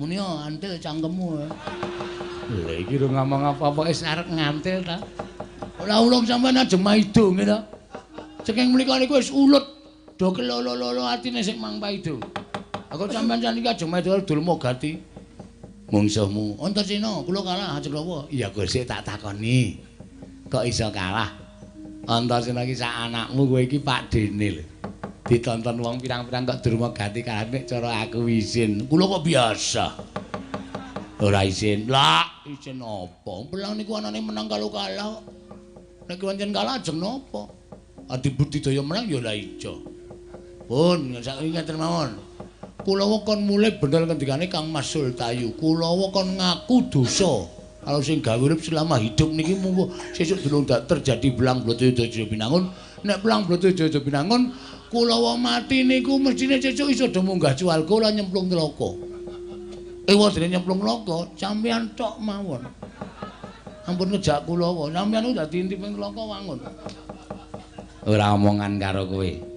Muni antil cangkemmu. Lha iki ro ngomong apa-apa wis arep ngantil ta. Ora ulung sampean ajeng maido nggih ta. Saking mriku niku wis ulut do kelolo-lolo atine sing mang paido. Aku sampean saniki ajeng maido dulma gati. Mungsuhmu Antasena kula kalah ajeng napa? Iya Gusti tak takoni. Kok iso kalah? Antasena iki sak anakmu kowe iki Pakdene lho. Ditonton wong pirang-pirang kok durma gati kalah nek cara aku isin. Kula kok biasa. Ora isin. Lah, isin apa? Pelang niku anane menang kalau kalah. Nek pancen kalah ajeng napa? Adi budidaya menang ya lah ijo. Pun saiki ngeten mawon. Kula kon mulih bener ngendikane Kang Mas Sultayu. Kula kon ngaku dosa. Kalau sing gawe urip selama hidup niki munggo sesuk durung terjadi belang Bratayuda Binangun. Nek belang Bratayuda Binangun kula mati niku mestine sesuk iso do munggah swarga lan nyemplung neraka. Ewa dene nyemplung neraka, sampeyan tok mawon. Ampun ngejak kula, sampeyan niku dadi intip ing neraka wangun. Ora omongan karo kowe.